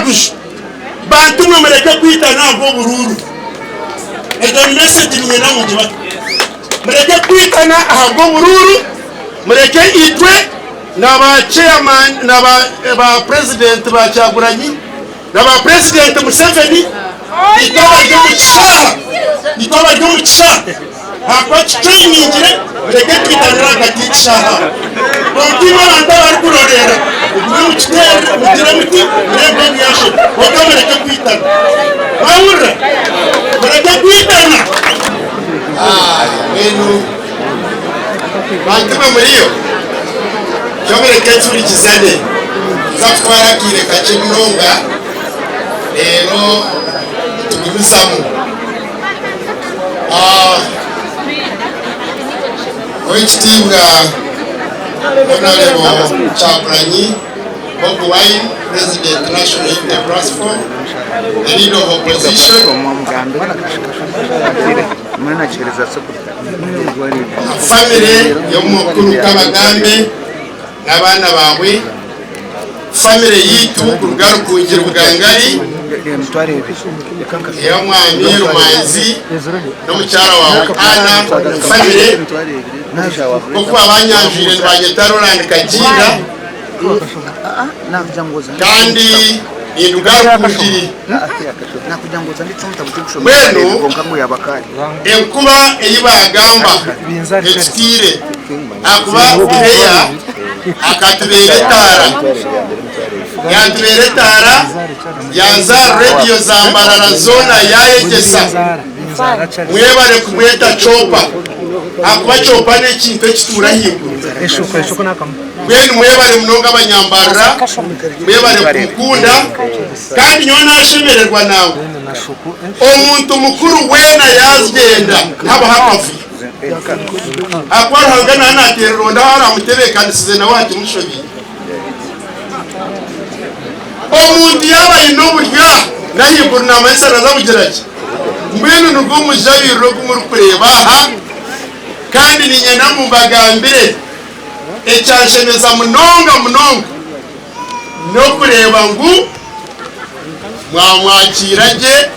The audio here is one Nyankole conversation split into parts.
Kyaguju. Bantu mwe mureke kwitana ahabw'oburuuru. Egyo ni message niinyenda ngu ngibahe. Mureke kwitana ahabw'oburuuru, mureke itwe na ba chairman na ba ba president ba Kyagulanyi na ba president Museveni itwe abari omu kishaaha itwe abari omu kishaaha ahakuba tutrainingire mureke twitanire ahagati y'ekishaaha aho. Kwonka imwe abantu abarikuroreera mugume mukiteerere mugire muti mureebe ogu yaashoba kwonka mureke kwitana. Mwahurira? Mureke kwitana. Mbwenu bantu mwe muriyo? Kyo mureke tuhurikizane. Nza kutwara akaire kakye munonga reero tugumizamu. Ow'ekitiibwa Honarebo Kyagulanyi Bobi Wine, President National Unity Platform, the leader of opposition, famire y'omukuru Kabagambe n'abaana baawe, famire yaitu kuruga Rukungiri Bugangari ey'omwami Rumanzi n'omukyara waawe Anna famire nk'oku babanyanjwire nibanyeta Roland Kagiira kandi ninduga Rukungiri. Mbwenu enkuba ei baagamba etutiire ahakuba Meeya akatubeera etaara, yaatubeera etaara yaaza aha rediyo za Mbarara zoona yaayegyesa. Mwebare kumweta Chopper ahakuba Chopper n'ekintu ekituura ahaiguru. Mbwenu mwebare munonga Abanyambarara, mwebare kumukunda kandi nyowe nashemererwa nangwa omuntu mukuru weena yaagyenda habaho akavuyo ahakuba Ruhanga naaba naateerera onde ahu araamutebeekanisize nawe akimushobeire. Omuntu yaaba aine oburyo aha n'ahaiguru naamanyisa naaza kugira ki? Mbwenu nigwo mujabiriro ogu murikureeba aha kandi niinyenda ngu mbagambire Ekyanshemeza munonga munonga n'okureeba ngu mwamwakiira gye,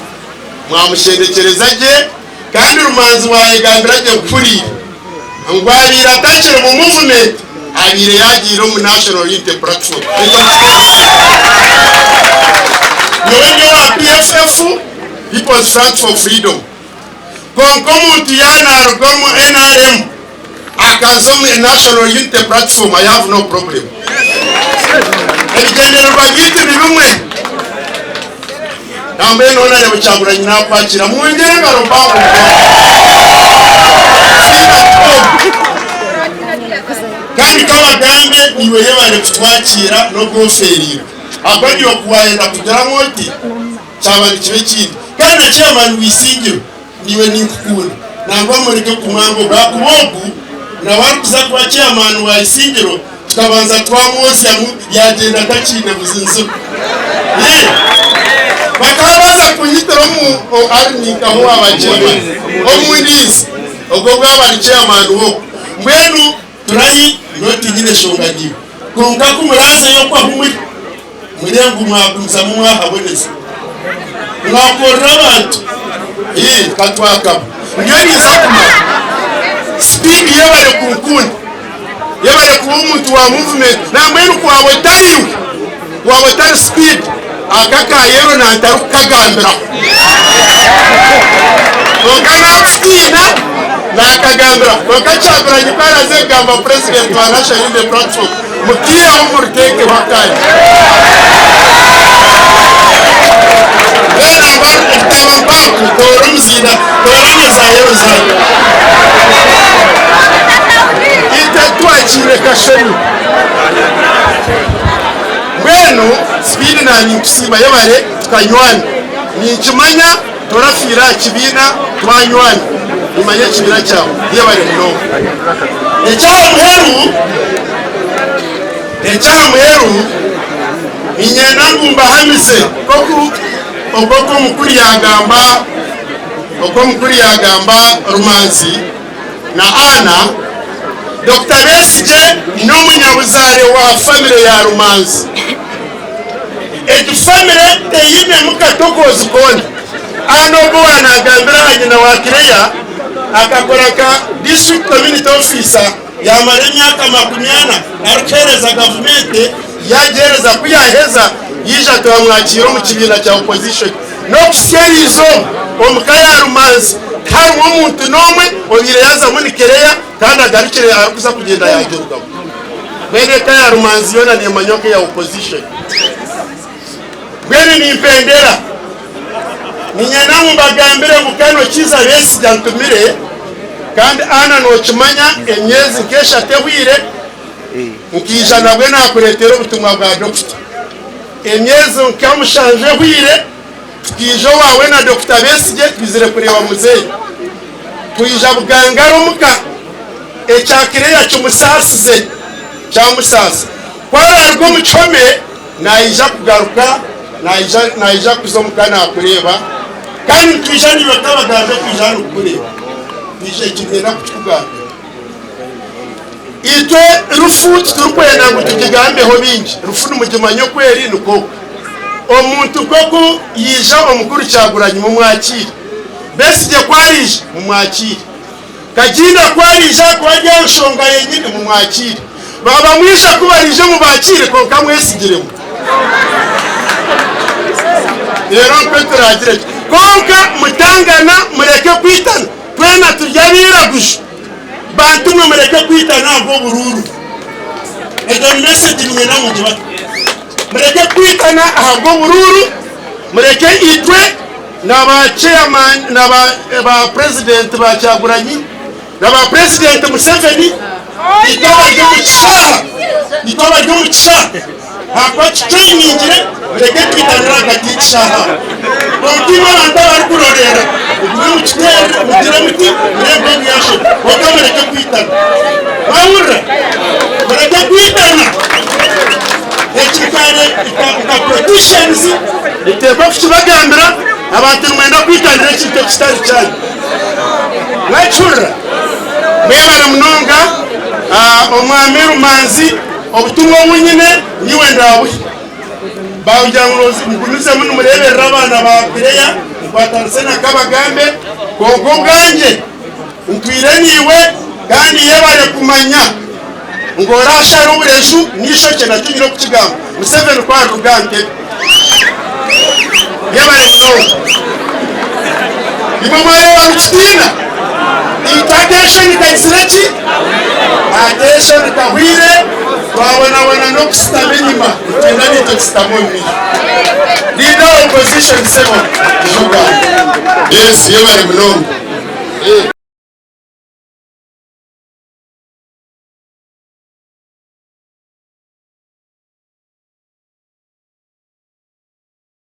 mwamushendekyereza gye kandi Rumanzi waayegambira gye nkuhuriire ngu abaire atakiri mu muvumenti abaire yaagiire omu National Unity Platform. Ekyo nikitiinisa. Nyowe ndi owa PFF, People's Front for Freedom. Kwonka omuntu yaaba naaruga omu nrm akaza omu National Unity Platform, I have no problem. Ebigyendererwa byaitu ni bimwe. Nambwenu Honarebo Kyagulanyi nakwakira mwongyere engaro mpango munonga. Feel at home. Kandi kabagambe iwe yebare kutwakiira n'obu ofeeriirwe. Ahakuba niiwe ku waayenda kugira ngu oti Kyaba nikiba ekindi. Kandi na chairman w'eisingiro naiwe ninkukunda nangwa mureke kumwanga ogu ahakuba ogu nawe arikuza kuba chairman wa isingiro tukabanza twamwozyamu yagyenda atakiine buzinzibu. Yee bakaba baza kunyitira omu ari ninkaho owaba chairman omundiizi ogwo obwaba ari chairman w'oku mbwenu turahi nyowe tinyine shonga naiwe kwonka kumurazeyo oku ahu muri Murye ngu mwagumizamu mwahaboneza, mwakorera abantu ii katwakaba. Nyowe ninza kumara speed yebare kunkunda, yebare kuba omuntu wa movement nambwenu ku waba otariwe, waba otari speed aka aka yellow nantarikukagambiraho kwonka nakutiina nakagambiraho kwonka Kyagulanyi ku araze kugamba president wa National Unity Platform Mutaireho muruteekeho akaanyu. Mbwenu rutaba mpaku toora omuzinda toora na za Yerusaalemu. Itwe twakiire kashoni. Mbwenu Speed naanye ninkusiima yebare tukanywana. Ninkimanya torafiire aha kibiina twanywana. Nimanya ekibiina kyawe. Yebare munonga. Eky'aha muheru, eky'aha muheru, niinyenda ngu mbahamize nk'oku oku omukuru yaagamba, oku omukuru yaagamba Rumanzi na Anna, Dokita Besigye n'omunyabuzaare wa famire ya Rumanzi. Egi famire teyinemu katokoozi koona. Anna ogu owa nagambira aha nyina wa Kireya akakora nka District Community Officer yamara emyaka 40 arikuhereza gavumenti yagihereza ku yaheza yaija twamwakiira omu kibiina kya opposition n'okuhitsya eriizooba omuka ya Rumanzi tiharimu omuntu n'omwe obaire yazamu ni Kireya kandi agarukire arikuza kugyenda yagirugamu. Mbwenu eka ya Rumanzi yoona nemanywa nk'eya opposition. Mbwenu nimpendera, niinyenda ngu mbagambire ngu Kano Kiiza Besigye antumire, kandi Anna nookimanya emyezi nk'eshatu ehweire nkaija nabwe naakureetera obutumwa bwa dokita. Emyezi nka mushanju ehweire tukaija owaawe na Dokita Besigye twizire kureeba muzeeyi. Twija Bugangara omuka, ekya Kireya kimusaasize, kyamusaasa. Ku araaruga omu kihome, Naija kugaruka, naija, naija kuza omuka naakureeba, kandi nitwija naiwe Kabagambe kwija hanu kukureeba. Twija, eki niinyenda kukikugambira. Itwe rufu titurikwenda ngu tugigambeho bingi. Rufu nimugimanya oku eri, nikwo oku. Omuntu nk'oku yaija omukuru Kyagulanyi mumwakiire. Besigye ku ariija, mumwakiire. Kaginda ku ariija kuba ari aha nshonga yenyini, mumwakiire. Baaba mwija ku bariija mubakiire kwonka mwesigiremu. Reero nikwo turaagire tuti. Kwonka mutangana mureke kwitana. Twena turi abairaguju. Bantu mwe mureke kwitana ahabw'oburuuru. Egyo ni message niinyenda ngu ngibate. Mureke kwitana ahabw'oburuuru, mureke itwe na ba chairman na ba ba president ba Kyagulanyi na ba president Museveni itwe abari omu kishaaha itwe abari omu kishaaha ahakuba tutrainingire mureke twitanire ahagati y'ekishaaha aho kwonka imwe abantu abarikuroreera mugume mukiteerere mugire muti mureebe ogu yashoba kwonka mureke kwitana mwahurira mureke kwitana Eki nka politicians nituteekwa kukibagambira abantu nimwenda kwitanira ekintu ekitari kyanyu. Mwakihurira? Mwebare munonga Omwami Rumanzi obutumwa obu nyine nyiwe ndaabuhe. Baabugira ngu mugumizemu nimureeberera abaana ba Pireya mukwatanise na Kabagambe kwonka obwangye ntwire naiwe kandi yebare kumanya Ngu orashara obureju n'eishokye nakyo nyine okukigamba Museveni ku ariruga aha ntebe. Yebare munonga. Imwe mwareeba nikitiina? Itwe akeshoni kagizire ki? Akeshoni kahwire twabonabona n'okusitama enyima nitwenda naitwe tusitame omu maisho. Leader wa opposition sebo ija ogambe. Yes, yebare munonga.